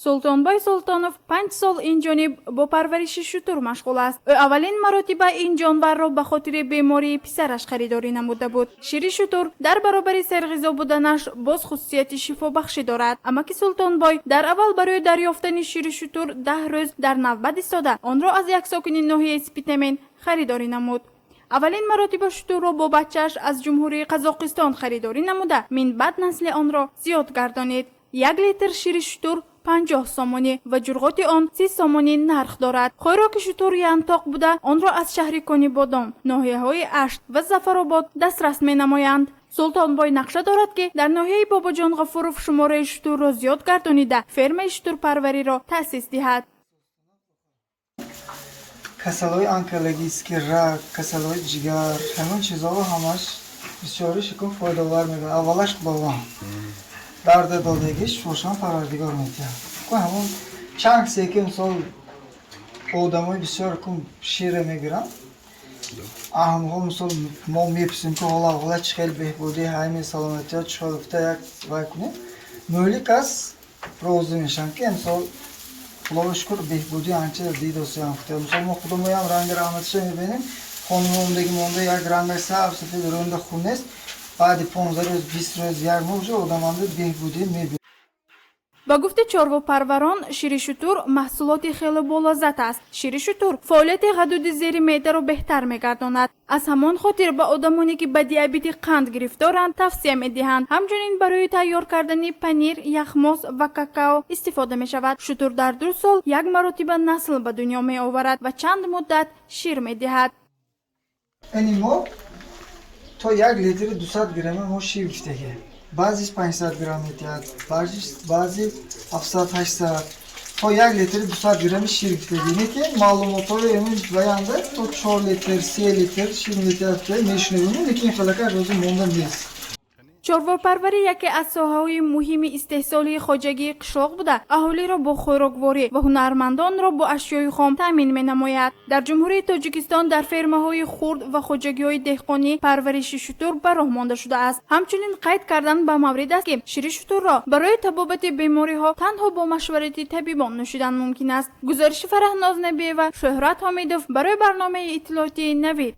Султонбой Султонов 5 сол инҷониб бо парвариши шутур машғул аст. Ӯ аввалин маротиба ин ҷонварро ба хотири бемории писараш харидорӣ намуда буд. Шири шутур дар баробари серғизо буданаш боз хусусияти шифобахшӣ дорад. Амаки Султонбой дар аввал барои дарёфтани шири шутур 10 рӯз дар навбат истода, онро аз як сокини ноҳияи Спитамен харидорӣ намуд. Аввалин маротиба шутурро бо бачааш аз Ҷумҳурии Қазоқистон харидорӣ намуда, минбаъд насли онро зиёд гардонид. 1 литр шири шутур 50 сомонӣ ва ҷурғоти он 30 сомонӣ нарх дорад. Хӯроки шутур янтоқ буда, онро аз шаҳри Конибодом, ноҳияҳои Ашт ва Зафаробод дастрас менамоянд. Султонбой нақша дорад, ки дар ноҳияи Бобоҷон Ғафуров шумораи шутурро зиёд гардонида, фермаи шутурпарвариро таъсис диҳад. Касалҳои онкологический, рак, касалҳои ҷигар, ҳамин чизҳоро ҳамаш бисёриш кун фоидавар мегардад. Аввалаш Худованд дарда додагиш, шошан Парвардигор метиҳад. Ку ҳамон чанд кисе ки, мисол, одамои бисёр кун шира мегиранд, аҳамҳо, мисол, мо мепурсем, ки ҳола ҳола чӣ хел беҳбудӣ, ҳайми саломатиҳо чӣ хел гуфта, як вай кунем, мӯли кас розӣ мешаванд, ки мисол, Худоро шукр, беҳбудӣ анча дидосиям гуфта. Мисол, мо худомоям ранги раҳматиша мебинем, хонумомдаги монда як ранги сабз, сафед, рӯнда хун нест. Баъди 15 рӯз, 20 рӯз, як моҳ уже одаманда беҳбудӣ мебинем. Ба гуфти чорвопарварон, шири шутур маҳсулоти хеле болаззат аст. Шири шутур фаъолияти ғадуди зери меъдаро беҳтар мегардонад. Аз ҳамон хотир ба одамоне, ки ба диабети қанд гирифторанд, тавсия медиҳанд. Ҳамчунин барои тайёр кардани панир, яхмоз ва какао истифода мешавад. Шутур дар 2 сол як маротиба насл ба дунё меоварад ва чанд муддат шир медиҳад. Ини мо то 1 литри 200 грамма мо шир гирифтагӣ. Баъзиш 500 грамм метиҳад, баъзи 700, 800, то 1 литри 200 грамми шир гирифтагӣ. Лекин маълумотҳои ҳамин ваянда то 4 литр, 3 литр шир метиҳад, мешунавем, лекин хелакаш ҳозир монда нест. Чорвопарварӣ яке аз соҳаҳои муҳими истеҳсолии хоҷагии қишлоқ буда, аҳолиро бо хӯрокворӣ ва ҳунармандонро бо ашёи хом таъмин менамояд. Дар Ҷумҳурии Тоҷикистон дар фермаҳои хурд ва хоҷагиҳои деҳқонӣ парвариши шутур ба роҳ монда шудааст. Ҳамчунин қайд кардан ба маврид аст, ки шири шутурро барои табобати бемориҳо танҳо бо машварати табибон нӯшидан мумкин аст. Гузориши Фараҳноз Набиева, Шӯҳрат Ҳомидов барои барномаи иттилоотии «Навид».